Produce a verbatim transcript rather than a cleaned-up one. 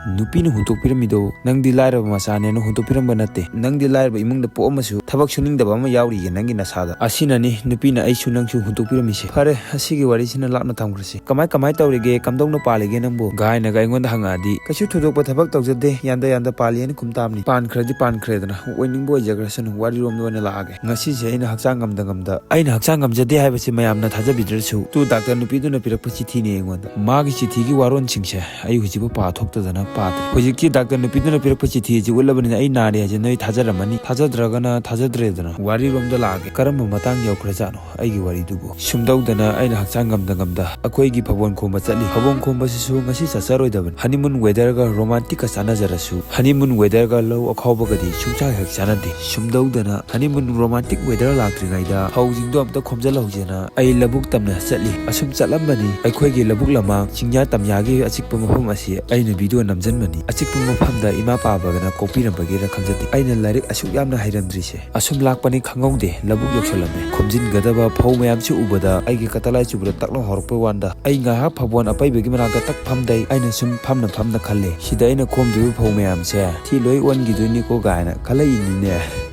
ꯅꯨꯄꯤꯅ ꯍꯨꯟꯗꯣꯛꯄꯤꯔꯝꯃꯤꯗꯣ ꯅꯪꯗꯤ ꯂꯥꯏꯔꯕ ꯃꯆꯥꯅꯦꯅ ꯍꯨꯟꯗꯣꯛꯄꯤꯔꯝꯕ ꯅꯠꯇꯦ꯫ ꯅꯪꯗꯤ ꯂꯥꯏꯔꯕ ꯏꯃꯨꯡꯗ ꯄꯣꯛꯑꯝꯃꯁꯨ ꯊꯕꯛ ꯁꯨꯅꯤꯡꯗꯕ ꯑꯃ ꯌꯥꯎꯔꯤꯌꯦ ꯅꯪꯒꯤ ꯅꯁꯥꯗ꯫ ꯑꯁꯤꯅꯅꯤ ꯅꯨꯄꯤꯅ ꯑꯩꯁꯨ ꯅꯪꯁꯨ ꯍꯨꯟꯗꯣꯛꯄꯤꯔꯝꯃꯤꯁꯦ꯫ ꯐꯔꯦ, ꯑꯁꯤꯒꯤ ꯋꯥꯔꯤꯁꯤꯅ ꯂꯥꯞꯅ ꯊꯝꯈ꯭ꯔꯁꯤ꯫ "ꯀꯃꯥꯏ ꯀꯃꯥꯏ ꯇꯧꯔꯤꯒꯦ, ꯀꯝꯗꯧꯅ ꯄꯥꯜꯂꯤꯒꯦ ꯅꯪꯕꯨ?" ꯒꯥꯏꯅꯒ ꯑꯩꯉꯣꯟꯗ ꯍꯪꯉꯛꯑꯗꯤ, "ꯀꯩꯁꯨ ꯊꯣꯏꯗꯣꯛꯄ ꯊꯕꯛ ꯇꯧꯖꯗꯦ, ꯌꯥꯟꯗ ꯌꯥꯟꯗ ꯄꯥꯜꯂꯤꯅ ꯈꯨꯝ ꯇꯥꯕꯅꯤ꯫ ꯄꯥꯟꯈ꯭ꯔꯗꯤ ꯄꯥꯟꯈ꯭ꯔꯦꯗꯅ, ꯑꯣꯏꯅꯤꯡꯕ ꯑꯣꯏꯖꯈ꯭ꯔꯁꯅꯨ, ꯋꯥꯔꯤꯔꯣꯝꯗ ꯑꯣꯏꯅ ꯂꯥꯛꯑꯒꯦ꯫ ꯉꯁꯤꯁꯦ ꯑꯩꯅ ꯍꯛꯆꯥꯡ ꯉꯝꯗ ꯉꯝꯗ, ꯑꯩꯅ ꯍꯛꯆꯥꯡ ꯉꯝꯖꯗꯦ ꯍꯥꯏꯕꯁꯤ ꯃꯌꯥꯝꯅ ꯊꯥꯖꯕꯤꯗ꯭ꯔꯁꯨ, ꯇꯨ ꯗꯥꯛꯇꯔ ꯅꯨꯄꯤꯗꯨꯅ ꯄꯤꯔꯛꯄ ꯆꯤꯊꯤꯅꯤ ꯑꯩꯉꯣꯟꯗ꯫ ꯃꯥꯒꯤ ꯆꯤꯊꯤꯒꯤ ꯋꯥꯔꯣꯜꯁꯤꯡꯁꯦ ꯑꯩ ꯍꯧꯖꯤꯛꯐꯥꯎ ꯄꯥꯊꯣꯛꯇꯗꯅ ꯄꯥꯗꯦ꯫ ꯍꯧꯖꯤꯛꯇꯤ ꯗꯥꯛꯇꯔ ꯅꯨꯄꯤꯗꯨꯅ ꯄꯤꯔꯛꯄ ꯆꯤꯊꯤ ꯑꯁꯤ ꯎꯠꯂꯕꯅꯤꯅ ꯑꯩ ꯅꯥꯔꯦ ꯍꯥꯏꯁꯦ ꯅꯣꯏ ꯊꯥꯖꯔꯝꯃꯅꯤ꯫ ꯊꯥꯖꯗ꯭ꯔꯒꯅ ꯊꯥꯖꯗ꯭ꯔꯦꯗꯅ꯫ ꯋꯥꯔꯤꯔꯣꯝꯗ ꯂꯥꯛꯑꯒꯦ꯫ ꯀꯔꯝꯕ ꯃꯇꯥꯡ ꯌꯧꯈ꯭ꯔꯖꯥꯠꯅꯣ ꯑꯩꯒꯤ ꯋꯥꯔꯤꯗꯨꯕꯨ? ꯁꯨꯝꯗꯧꯗꯅ ꯑꯩꯅ ꯍꯛꯆꯥꯡ ꯉꯝꯗ ꯉꯝꯗ ꯑꯩꯈꯣꯏꯒꯤ ꯐꯕꯣꯟ ꯈꯣꯝꯕ ꯆꯠꯂꯤ꯫ ꯐꯕꯣꯟ ꯈꯣꯝꯕꯁꯤꯁꯨ ꯉꯁꯤ ꯆꯠꯆꯔꯣꯏꯗꯕꯅꯤ꯫ ꯍꯅꯤꯃꯨꯟ ꯋꯦꯗꯔꯒ ꯔꯣꯃꯥꯟꯇꯤꯛꯀ ꯆꯥꯟꯅꯖꯔꯁꯨ, ꯍꯅꯤꯃꯨꯟ ꯋꯦꯗꯔꯒ ꯂꯧ ꯑꯈꯥꯎꯕꯒꯗꯤ ꯁꯨꯡꯆꯥ ꯍꯦꯛ ꯆꯥꯟꯅꯗꯦ꯫ ꯁꯨꯝꯗꯧꯗꯅ ꯍꯅꯤꯃꯨꯟ ꯔꯣꯃꯥꯟꯇꯤꯛ ꯋꯦꯗꯔ ꯂꯥꯛꯇ꯭ꯔꯤꯉꯩꯗ ꯐꯧꯁꯤꯡꯗꯣ ꯑꯝꯇ ꯈꯣꯝꯖꯤꯜꯍꯧꯁꯦꯅ ꯑꯩ ꯂꯧꯕꯨꯛ ꯇꯝꯅ ꯆꯠꯂꯤ꯫ ꯑꯁꯨꯝ ꯆꯠꯂꯝꯕꯅꯤ, ꯑꯩꯈꯣꯏꯒꯤ ꯂꯧꯕꯨꯛ ꯂꯃꯥꯡ ꯆꯤꯡꯌꯥ ꯇꯝꯌꯥꯒꯤ ꯑꯆꯤꯛꯄ ꯃꯐꯝ ꯑꯁꯤ ꯑꯩꯅ ꯚꯤꯗꯤꯑꯣ ꯅꯝꯖꯟꯕꯅꯤ꯫ ꯑꯆꯤꯛꯄ ꯃꯐꯝꯗ ꯏꯃꯥ ꯄꯥꯕꯒꯅ ꯀꯣꯛꯄꯤꯔꯝꯕꯒꯤꯔ ꯈꯪꯖꯗꯦ, ꯑꯩꯅ ꯂꯥꯏꯔꯤꯛ ꯑꯁꯨꯛ ꯌꯥꯝꯅ ꯍꯩꯔꯝꯗ꯭ꯔꯤꯁꯦ꯫ ꯑꯁꯨꯝ ꯂꯥꯛꯄꯅꯤ, ꯈꯪꯍꯧꯗꯦ ꯂꯧꯕꯨꯛ ꯌꯧꯁꯜꯂꯝꯃꯦ꯫ ꯈꯣꯝꯖꯤꯟꯒꯗꯕ ꯐꯧ ꯃꯌꯥꯝꯁꯤ ꯎꯕꯗ ꯑꯩꯒꯤ ꯀꯇꯂꯥꯏ ꯆꯨꯕꯗ ꯇꯛ ꯂꯥꯎ ꯍꯧꯔꯛꯄꯩ ꯋꯥꯟꯗ꯫ ꯑꯩ ꯉꯥꯏꯍꯥꯛ ꯐꯕꯣꯟ ꯑꯄꯩꯕꯒꯤ ꯃꯅꯥꯛꯇ ꯇꯛ ꯐꯝꯗꯩ꯫ ꯑꯩꯅ ꯁꯨꯝ ꯐꯝꯅ ꯐꯝꯅ ꯈꯜꯂꯦ, "ꯁꯤꯗ ꯑꯩꯅ ꯈꯣꯝꯗꯣꯏꯕ ꯐꯧ ꯃꯌꯥꯝꯁꯦ ꯊꯤ ꯂꯣꯏ ꯑꯣꯟꯈꯤꯗꯣꯏꯅꯤꯀꯣ" ꯀꯥꯏꯅ ꯈꯜꯂꯛꯏꯅꯤꯅꯦ꯫